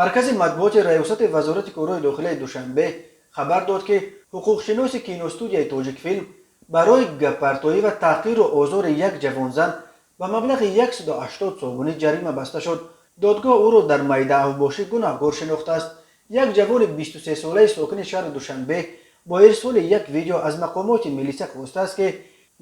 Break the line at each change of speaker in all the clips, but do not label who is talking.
Маркази матбуоти раёсати Вазорати корҳои дохилаи Душанбе хабар дод, ки ҳуқуқшиноси киностудияи «Тоҷикфилм» барои гаппартоӣ ва таҳқиру озори як ҷавонзан ба маблағи 180 сомонӣ ҷарима баста шуд. Додгоҳ ӯро дар майдаавбошӣ гунаҳгор шинохтааст. Як ҷавони 23-солаи сокини шаҳри Душанбе бо ирсоли як видео аз мақомоти милиса хостааст, ки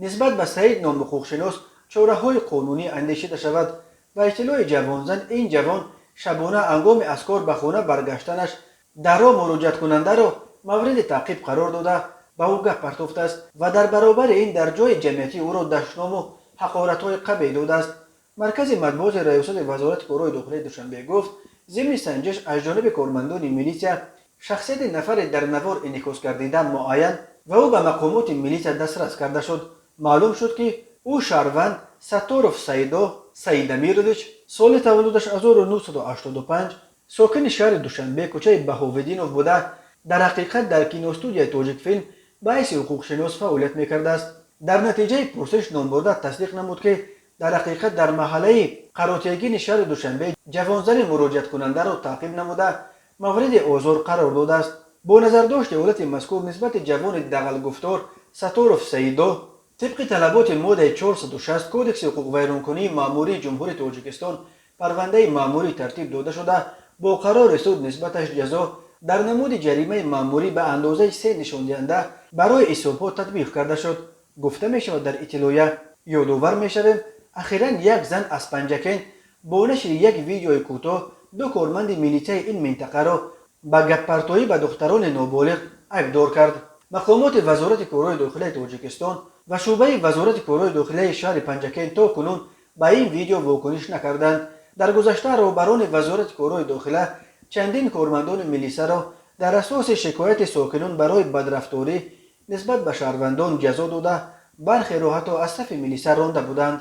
нисбат ба Саид ном ҳуқуқшинос чораҳои қонунӣ андешида шавад. Ба иттилои ҷавонзан, ин ҷавон шабона ҳангоми аз кор ба хона баргаштанаш дар роҳ муроҷиаткунандаро мавриди таъқиб қарор дода, ба ӯ гап партофтааст ва дар баробари ин дар ҷои ҷамъиятӣ ӯро дашному ҳақоратҳои қабеҳ додааст. Маркази матбуоти раёсати Вазорати корҳои дохилаи Душанбе гуфт, зимни санҷиш аз ҷониби кормандони милитсия шахсияти нафаре дар навор инъикос гардида муайян ва ӯ ба мақомоти милитсия дастрас карда шуд. Маълум шуд, ки ӯ шаҳрванд Сатторов Саидо Саидамирович, соли таваллудаш 1985, сокини шаҳри Душанбе, кӯчаи Баҳовиддинов буда, дар ҳақиқат дар киностудияи «Тоҷикфилм» ба ҳайси ҳуқуқшинос фаъолият мекардааст. Дар натиҷаи пурсиш номбурда тасдиқ намуд, ки дар ҳақиқат дар маҳаллаи Қаротегини шаҳри Душанбе ҷавонзани муроҷиаткунандаро таъқиб намуда, мавриди озор қарор додааст. Бо назардошти ҳолати мазкур нисбати ҷавони дағалгуфтор Сатторов Саидо тибқи талаботи моддаи 460 Кодекси ҳуқуқвайронкунии маъмурии Ҷумҳурии Тоҷикистон парвандаи маъмурӣ тартиб дода шуда, бо қарори суд нисбаташ ҷазо дар намуди ҷаримаи маъмурӣ ба андозаи се нишондиҳанда барои ҳисобҳо татбиқ карда шуд, гуфта мешавад дар иттилоя. Ёдовар мешавем, ахиран як зан аз Панҷакент бо нашри як видеои кӯтоҳ ду корманди милитсияи ин минтақаро ба гаппартоӣ ба духтарони ноболиғ айбдор кард. Мақомоти Вазорати корҳои дохилаи Тоҷикистон ва шӯъбаи Вазорати корҳои дохилаи шаҳри Панҷакент то кунун ба ин видео вокуниш накарданд. Дар гузашта роҳбарони Вазорати корҳои дохила чандин кормандони милисаро дар асоси шикояти сокинон барои бадрафторӣ нисбат ба шаҳрвандон ҷазо дода, бархеро ҳатто аз сафи милиса ронда буданд.